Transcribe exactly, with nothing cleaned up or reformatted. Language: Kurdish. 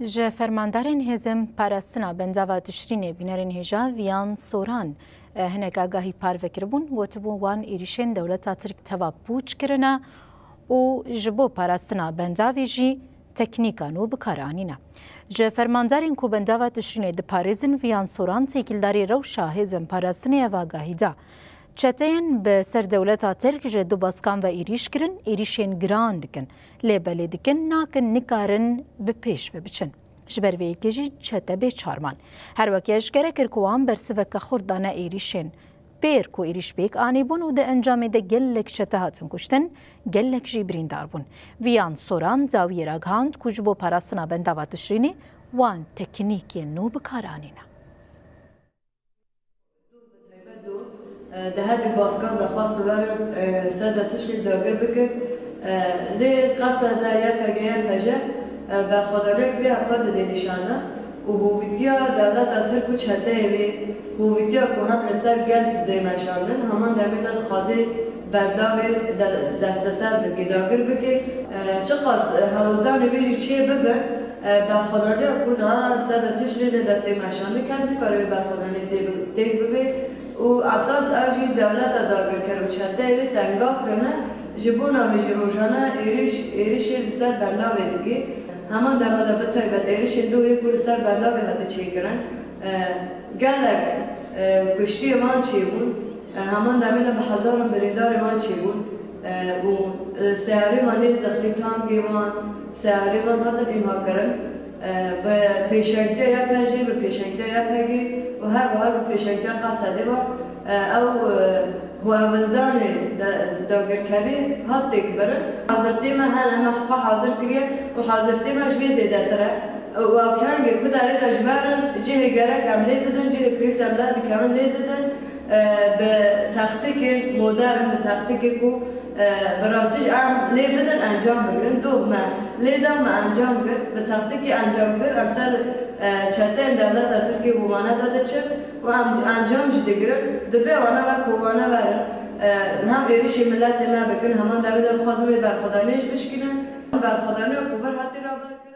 Ji fermandarên Hêzên Parastina Bendava Tişrînê bînerên hêja Viyan Soran, e, hinek agahî parve kiribûn, gotibû wan êrîşên dewleta Tirk teva pûç kirine û ji bo parastina bendavê jî teknîka nû bi kar anîne. Ji fermandarên ku bendava Tişrînê diparêzin, Viyan Soran têkildarî rewşa Hêzên Parastinê ev agahî da. Çeteyên bi ser dewleta Tirk ji du baskan ve êrîş kirin, êrîşên giran dikin. Lê belê dikin nakin nikarin bi pêş ve biçin. Ji ber vê yekê jî çete bê çarman. Her weke eşkere kir ku wan bersiveke xurt dane êrîşên pêr ku êrîş pêk anîbûn û di encamê de gelek çete hatin kuştin, gelek jî birîndar bûn. Viyan Soran dawiyê ragihand ku ji bo parastina bendava Tişrînê wan teknîkên nû bi kar anîne. Di hedî baskan de xwest werin, e, ser de tiştê dagir bikin. E, lê qeseda Y P G Y P J, e, berxwedaniyek vê hepa dide nîşan de û hovîtiya dewleta Tirk û çeteyê wê, hovîtiya ku hem li ser gel dê meşandin, heman demê de dixwaze berdavê de, desteser bike, dagir bike. E, çiqas, e, hewldanê wê jî çê bibe, e, berxwedaniya ku niha ser de tiştê de tê meşandin, kes nikare wê berxwedaniyê tê bi-, têk bibe. Û esas ew jî dewleta dagirker û çeteyê wê tengav kirine, ji bona wê jî rojane êrîş, êrîşê li ser bendavê dike. Heman dema de bi taybet êrîşên dohê ku li ser bendavê hate çêkirin, e, gelek, e, kuştiyê wan çêbûn, e, heman demê de bi hezaran birîndarê wan çêbûn, e, û, e, seyarê wan ê zexlî tankê wan, seyarê wan hatin îmha kirin. Bi pêşengtiya Y P J, bi pêşengtiya Y P G û her wiha bi pêşengtiya Qesedê ve, ew, e, hewldanê de-, dagirkerî hat têkbirin. Hazirtiyê me hene, me xwe hazir kiriye û hazirtiyê me ji vê zêdetir e. Û ew kengê ku derê de ji ber in, cihê gerek em lê didin, cihê pêwîst em derdikevin lê didin. E, bi taktîkên modern, bi taktîkê ku, e, bi rastî jî em lê bidin encam bigirin. Doh me lê da, me encam gir, bi taktîkê encam gir, em ser, e, çeteyên dewleta Tirkiyê û wana de diçin û em encam jî digirin. Dibe wana wek ku wana werin, e, hem êrîşê miletê me bikin, heman demê de bixwazin wê berxwedaniyê jî bişkînin. Berxwedaniya ku vir hatî raber kirin.